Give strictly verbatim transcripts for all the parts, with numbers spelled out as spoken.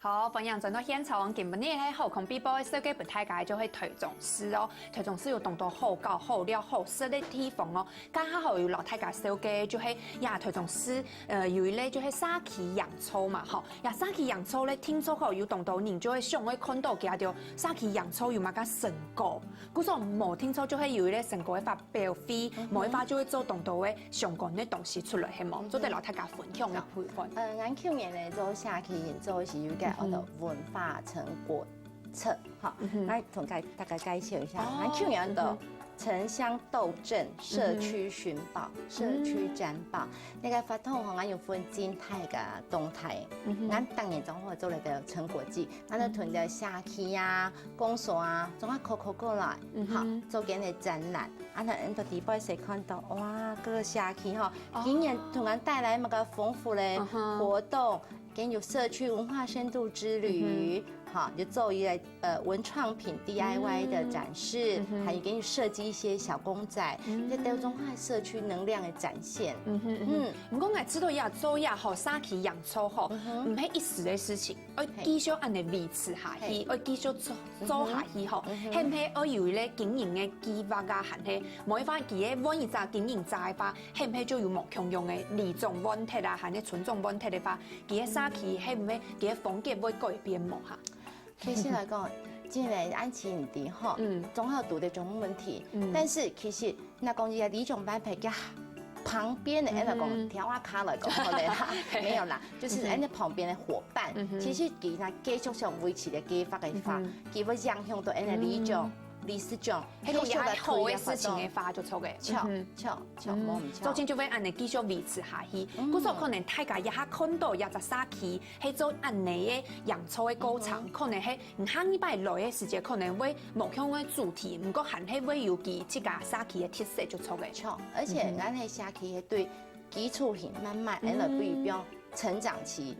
好，歡迎轉到現場，今晡日係好康必報，紹介分大家就係台中市哦。台中市有當多好搞、好尞、好食个地方哦。今下好有摎大家紹介，就係呀，台中市，呃，有一類就係社區營造嘛，吼。呀，社區營造咧，聽說吼有當多人就會想愛看到佢个社區營造有麼个成果。故所無聽說就係有一類成果个發表會，無个話就會做當多个相關个東西出來，係無？做得摎大家分享个部分。呃，𠊎舊年呢做社區營造係有一個安到文化成果冊，哈，來同大大家介紹一下。哦，𠊎舊年的城鄉鬥陣、社區尋寶、社區展寶，該個活動吼，𠊎有分靜態个動態。𠊎當然總會做了个成果季，𠊎就同个社區啊、公所啊，總下考考過來，好，做間个展覽。啊，那恁多地方係看到，哇，各個社區吼，今年同𠊎帶來麼个豐富个活動， 跟有社區文化深度之旅，哈，就做一個呃文創品D I Y的展示，還有給你設計一些小公仔，這都是社區能量的展現。嗯，毋過𠊎知道這做這吼，社區營造吼，毋係一時个事情，愛繼續恁樣維持下去，愛繼續做做下去吼，係毋係愛有一個經營个計劃啊，還係無个話，佢个換一隻經營者个話，係毋係就有無共樣个里長問題啊，還係村長問題个話， 佢个社區係毋係佢个風格會改變無哈？其實來講，真个恁樣毋知吼，嗯，總係堵得種問題。嗯，但是其實那講一個里長辦法，佢旁邊的，嗯，那講調啊卡來講好了啦，沒有啦，就是恁樣旁邊的伙伴，嗯哼，其實佢那繼續想維持个計劃个話，嗯哼，佢會影響到恁樣里長、理事長，係講有好个事情个話就做个，嗯哼，就就無毋著。做成就會恁樣繼續維持下去。故所可能大家這下看到這隻社區 係做恁樣个營造个過程，可能係你下二擺來个時節，可能會無共个主題，毋過還係會有佢自家社區个特色就著个。著，而且咱个社區係對基礎型慢慢，然後比如講成長期，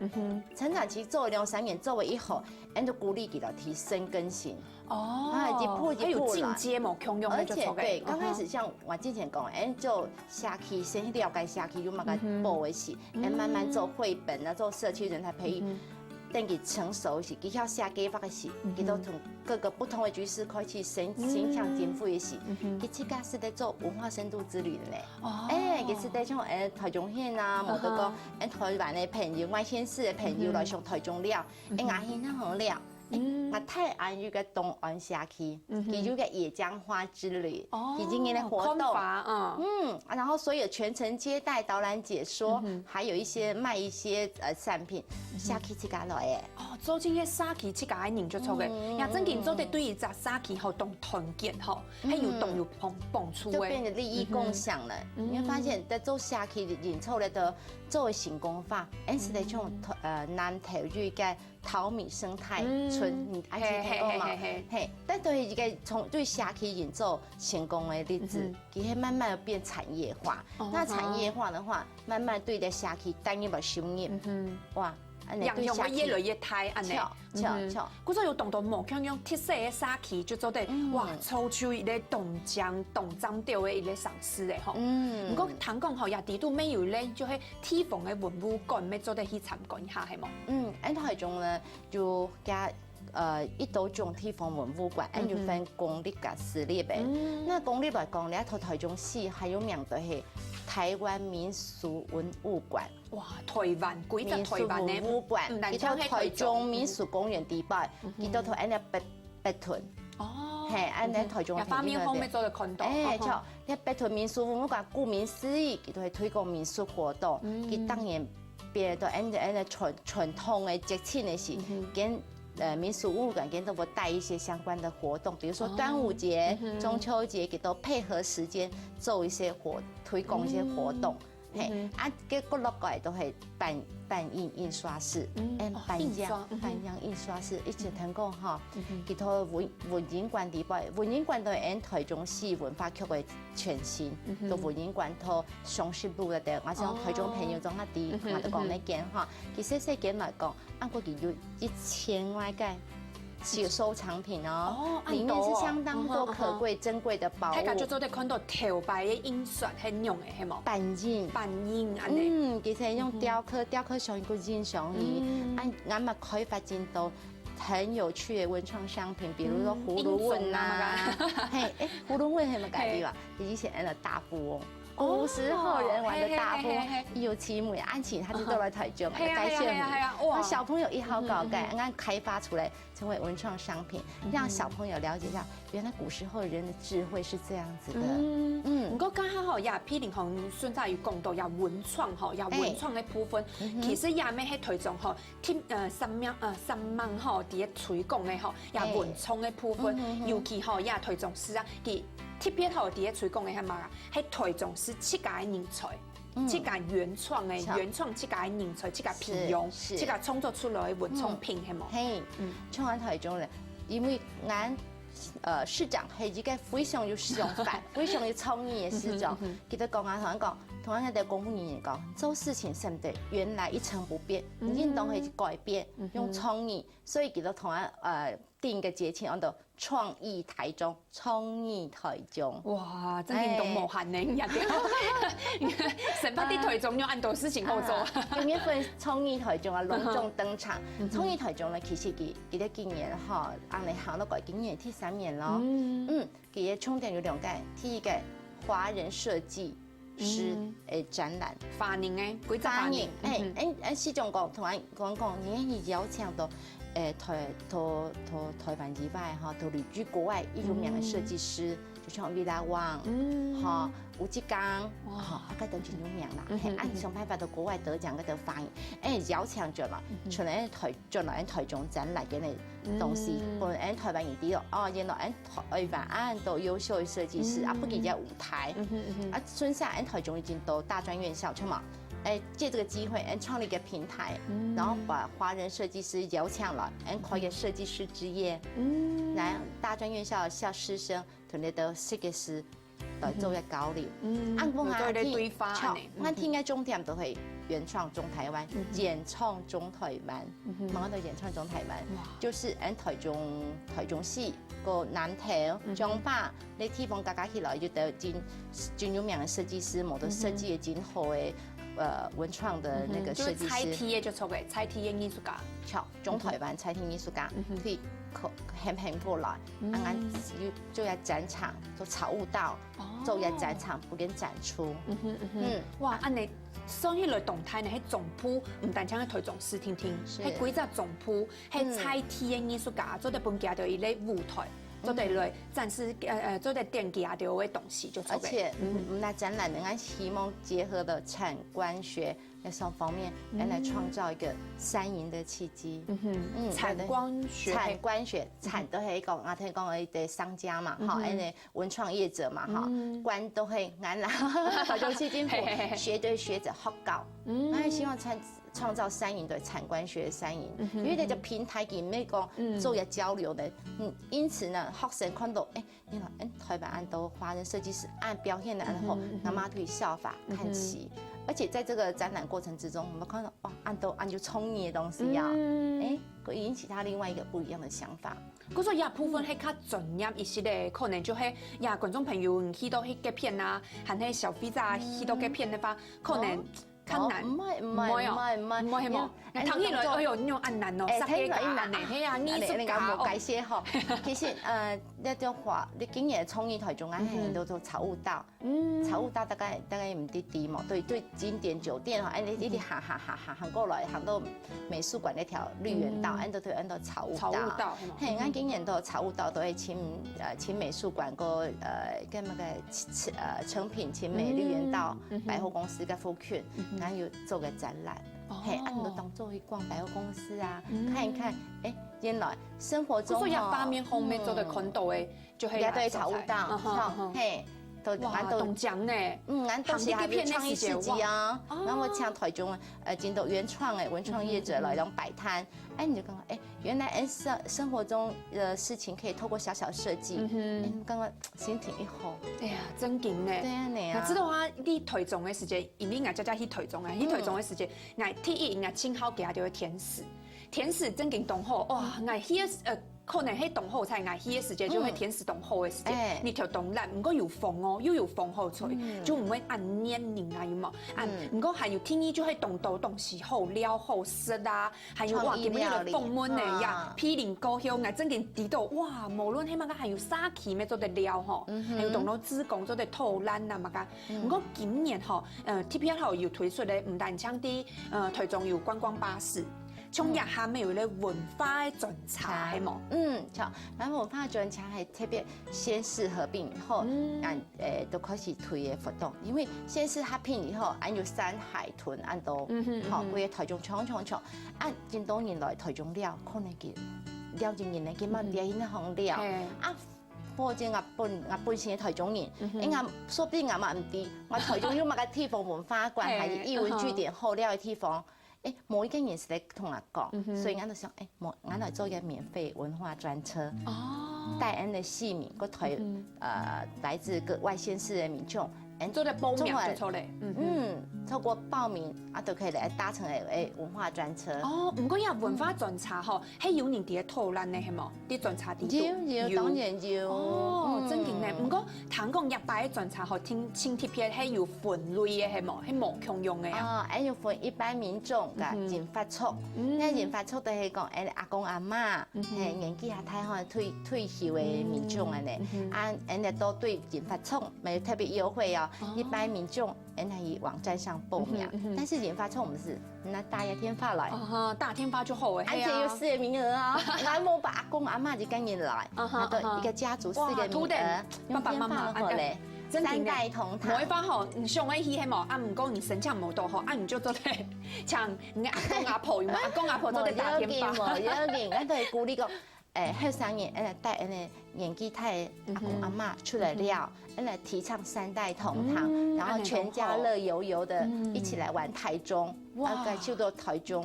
成長期做兩三年做了以後，然後鼓勵佢到提升更新。哦，啊，一步一步來。還有進階無共樣个就著个。而且對，剛開始像我之前講，哎，就 社區，先了解社區有麼个寶个事，來慢慢做繪本啊，做社區人才培育。等佢成熟時，佢曉寫計畫个時，佢都同各個不同个局勢開始申申請經費个時，佢自家係在做文化深度之旅个呢。哦，哎，佢係在像哎台中縣啊，無就講哎台灣个朋友、外縣市个朋友來上台中尞，哎，𠊎去哪好尞？ 嗯，𠊎大安有個東安社區，佢有個野薑花之旅，哦，佢今年个活動，看法，嗯，嗯，然後所有全程接待、導覽解說，還有一些賣一些呃產品，社區自家來个。哦，做這个社區自家个人就著个，也正經做得對一隻社區吼當團結吼，還有當有幫幫助个，就變成利益共享了。你會發現，在做社區營造了个做个成功法，哎，係在像呃南投有一個 淘米生態村，你還記得過嗎？嘿，但都係一個從對社區營造成功个例子，佢係慢慢變產業化。那產業化个話，慢慢對个社區帶入來收入，哇，恁樣對社區影響會越來越大，恁樣。著著著，故所有當多無共樣特色个社區，就做得哇，造就一個當靚、當讚个一個城市个吼。毋過聽講吼，也底肚乜有咧，就係 地方个文物館，乜做得去參觀一下，係無？嗯，𠊎等台中呢，有加呃一多種地方文物館，𠊎等有分公立佮私立个。那公立來講，你看台中市還有名个係台灣民俗文物館。哇，台灣，歸隻台灣个民俗文物館，佢在台中民俗公園底背，佢都同𠊎等北 北屯。哦，嘿，恁樣台中个朋友也畫面方面做得看到。哎，著，該北屯民俗文物館顧名思義，佢都會推廣民俗活動，佢當然別个恁樣恁樣傳傳統个節慶个時，跟呃民俗文物館跟都會帶一些相關的活動，比如說端午節、中秋節，佢都配合時間做一些活推廣一些活動。 嘿，啊，該角落个都係半半印印刷室，嗯，哦，半樣印刷，半樣印刷室，以前聽講吼，佢在文文英館底背，文英館都係𠊎等台中市文化局个前身，在文英館在松信路个地，𠊎想台中朋友總下知，𠊎都講該間吼，佢細細間來講，啊，過去有一千外個是有收藏品哦，哦，裡面是相當多可贵珍贵的寶物。恁多哦。嗯哼，嗯哼。大家就做得看到頭擺个印刷係仰个，係無？版印。版印恁呢。嗯，其實用雕刻，雕刻上去个印上去，嗯。啊，𠊎嘛開發真多很有趣的文創商品，比如說葫蘆娃啊，嗯，音響啊嘛。嘿，誒，葫蘆娃係麼个地方？嘿。以前的大富翁。 古時候人玩的大富翁，嘿，嘿，嘿，嘿，嘿。有奇美安琪，他就坐在台中，嘿啊，該縣里。嘿啊，嘿啊，嘿啊，哇。那小朋友一好搞，嗯哼，嗯哼。該，俺開發出來成為文創商品，嗯哼。讓小朋友了解一下，原來古時候人的智慧是這樣子的。嗯，嗯。毋過剛好吼，也譬如講，順帶有講到也文創吼，也文創的部分，哎。嗯哼。其實也乜係推動吼， 特，呃，三明，呃，三明吼，佇咧推廣个吼，也文創个部分，嘿。嗯哼哼。尤其吼，也台中市啊，佢特別吼，佇咧推廣个係麼个啊？係台中市自家个人才，嗯。自家原創个，是。原創自家个人才，自家培養，是，是。自家創作出來个文創品，嗯。係無？嘿，嗯。像俺台中人，因為俺 呃，市長係一個非常有想法、非常有創意个市長。嗯哼，嗯哼。佢就講啊，同人講，同人家个公務人員講，做事情先對原來一成不變，嗯。應當係改變，嗯哼。用創意。所以佢就同人，呃，定一個節慶，安到創意台中，創意台中。哇，真係當無閒呢，哎。你看，生活在台中有恁多事情好做。啊，六月份創意台中啊，隆重登場。嗯哼。創意台中呢，其實佢，佢在今年吼， 恁呢行到過今年第三年咯。嗯。嗯，佢个重點有兩個，第一個，華人設計師，嗯。誒，展覽。華人个，規隻華人。華人，誒，嗯。誒，誒，市長講，同俺講講，你係邀請到，誒，台，台，台，台灣以外，吼，到旅居國外，有名个設計師，嗯。就像Villa Wang，嗯。吼，吳季剛，哇。吼，啊，該都真有名啦。嗯哼，嘿，啊，嗯哼。想辦法到國外得獎，該都華人，誒，邀請咗嘛，嗯哼。像恁台 轉來台中展覽个東西，嗯。分俺台灣人知道，哦，原來俺台灣恁多優秀个設計師，啊，嗯。不僅在舞台，嗯哼，嗯哼。啊，順續俺台中已經到大專院校去嘛，誒，藉這個機會，俺創立一個平台，嗯。然後把華人設計師邀請來，俺開一個設計師之夜，嗯。來大專院校校師生，同你的設計師 來做一個交流。嗯，啊，𠊎有做一個對話，像，恁呢。嗯。𠊎聽个重點都係原創中台灣，嗯哼。原創中台灣，嗯哼。麼个都原創中台灣，哇。就是俺台中，台中市，个南投、嗯哼。彰化，該地方加加起來，就得真，真有名个設計師，無都設計个真好个，嗯哼。呃，文創个那個設計師。嗯哼，就是在地个就著个，在地个藝術家。像，中台灣在地藝術家，嗯哼。可以可，喊喊過來，嗯。啊，俺有做一個展場，做草悟道。 哦。做一個展場，不斷展出。嗯哼，嗯哼。嗯。哇，恁呢算起來當大呢，係總部，毋單淨係台中市定定，是。係規隻總部，係在地个藝術家，嗯。做得分佢兜一個舞台，嗯。做得來展示，呃，呃，做得展佢兜个東西就著个。而且，嗯，嗯。嗯，那展覽呢，俺希望結合了產官學 那雙方面，嗯。來創造一個三贏的契機。嗯哼，嗯，產官學。產官學，產都係一個，嗯哼。啊，頭先講个一個商家嘛，嗯哼。哈，恁呢文創業者嘛，哈，嗯。官都係俺啦，好像基金會，嘿嘿嘿。學對學者學教，嗯。那希望創，創造三贏的產官學三贏，嗯哼，因為這個平台裡面講，嗯。做一個交流的，嗯，因此呢，學生看到，誒， 原來，嗯，台灣恁多華人設計師恁表現得恁好，嗯哼，嗯哼。𠊎嘛都效法看齊。嗯哼。而且在這個展覽過程之中，我們看到，哇，恁多恁有創意个東西啊，嗯。誒，會引起他另外一個不一樣的想法。故所這部分係較專業一息个，可能就係，呀，觀眾朋友，你去到該片啊，還係消費者去到該片个話，可能哦。 較難。哦，毋會，毋會，毋會哦。毋會，毋會。毋會，係無？因為，𠊎聽起來，哎，哎喲，你有恁難哦，哎，設計家恁呢，聽起來恁難啊。係啊，藝術家哦。恁呢，恁呢，𠊎無解釋吼。其實，呃，那種話，你今年創意台中啊，嗯哼。很多都草悟道。嗯。草悟道大概，大概毋知知無？對，對，景點酒店吼，哎，你，你，你行，行，行，行，行過來，行到美術館那條綠園道，嗯。恁都對，恁都草悟道。草悟道，係無？嘿，𠊎今年都草悟道都會請，呃，請美術館，个，呃，跟那個，呃，誠品、勤美、嗯。綠園道、嗯哼。百貨公司个附近。 嗯哼。然後有做個展覽。哦。嘿，啊，你就當做去逛百貨公司啊，嗯。看一看，哎，原來生活中吼，所以也畫面方面做得看到的，嗯。就係也對，草悟道，嗯哼，吼，嗯哼。嘿，都，哇，俺都，當強呢。嗯，俺都是還有創意市集啊。行這個片的時節，哇。哦。然後我請台中，呃，真多原創的文創業者來，嗯哼，嗯哼。來擺攤，哎，你就感覺，哎，原來，哎，生，生活中的事情可以透過小小設計，嗯哼。哎，感覺心情一好。哎呀，真經呢。對啊，你啊。𠊎知道啊，你台中的時節，因為𠊎姐姐去台中啊，去台中的時節，嗯。𠊎第一，𠊎盡好佢兜个甜食。天時正經當好，哇，𠊎去个時，呃，可能係當好彩，𠊎去个時節就係天時當好个時節，日頭當烈，毋過有風哦，又有風好吹，就毋會恁黏人啊，有無？啊，毋過還有天氣就係當多東西好尞好食啊，還有哇，今日个風味呢呀，批零高香，𠊎正經知道哇，無論係麼个，還有社區乜做得尞吼，還有當多志工做得偷懶啊麼个。毋過今年吼，呃，T P R吼有推出个，毋單淨在呃台中有觀光巴士， 像這下乜有一個文化个專車，係無？嗯，像，咱文化專車還特別縣市合併以後，嗯，誒，都開始推个活動，因為縣市合併以後，恁有山海屯恁多，嗯哼，好，歸個台中衝衝衝，啊，真多人來台中尞，可能佢尞一日呢，佢嘛尞一項尞，啊，或者𠊎本𠊎本身个台中人，應該說不定𠊎嘛毋知，𠊎台中有麼个地方文化館，還是藝文據點好尞个地方。 誒，無一個人係來同𠊎講，所以𠊎就想，誒，無，𠊎來做一個免費文化專車，哦，帶𠊎个市民，各台，呃，來自各外縣市个民眾，誒，做得報名就著咧。嗯，透過報名啊，都可以來搭乘誒誒文化專車。哦，毋過呀，文化專車吼，係有人佇咧偷懶呢，係無？佇專車底肚。有有，當然有。哦，正經呢。毋過 聽講這擺个專車吼，挺挺特別，係有分類个，係無？係無共樣个啊。哦，還有分一般民眾个銀髮族，該銀髮族就係講，誒，阿公阿媽，嘿，年紀較大吼，退退休个民眾恁呢，啊，恁呢都對銀髮族無特別優惠哦。一般民眾，恁呢去網站上報名，但是銀髮族毋係， 那打一個電話來。啊，打電話就好誒。而且有四個名額哦，還無把阿公阿媽一個人來，啊哈那個一個家族四個名額，哇，都得用電話好咧，真的呢三代同堂無。一般吼，你想愛去係無？啊，毋過你申請無到吼，啊，你就做得請你阿公阿婆，有無？阿公阿婆做得打電話。無要緊，無要緊，咱都會鼓勵講，誒，後生人，誒，帶恁呢年紀大个阿公阿媽出來尞，恁呢提倡三代同堂，嗯然後全家樂悠悠的一起來玩台中，哇啊，感受到台中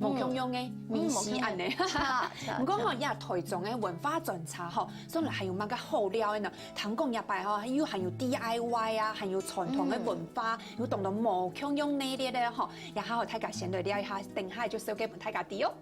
無共樣个美食恁呢。嗯無共樣啊毋過吼，呀，台中个文化專車吼，上來還有麼个好尞个呢？聽講這擺吼，又還有D I Y啊，還有傳統个文化，有當多無共樣系列个吼，也好，大家先來尞一下，等下就紹介分大家知哦。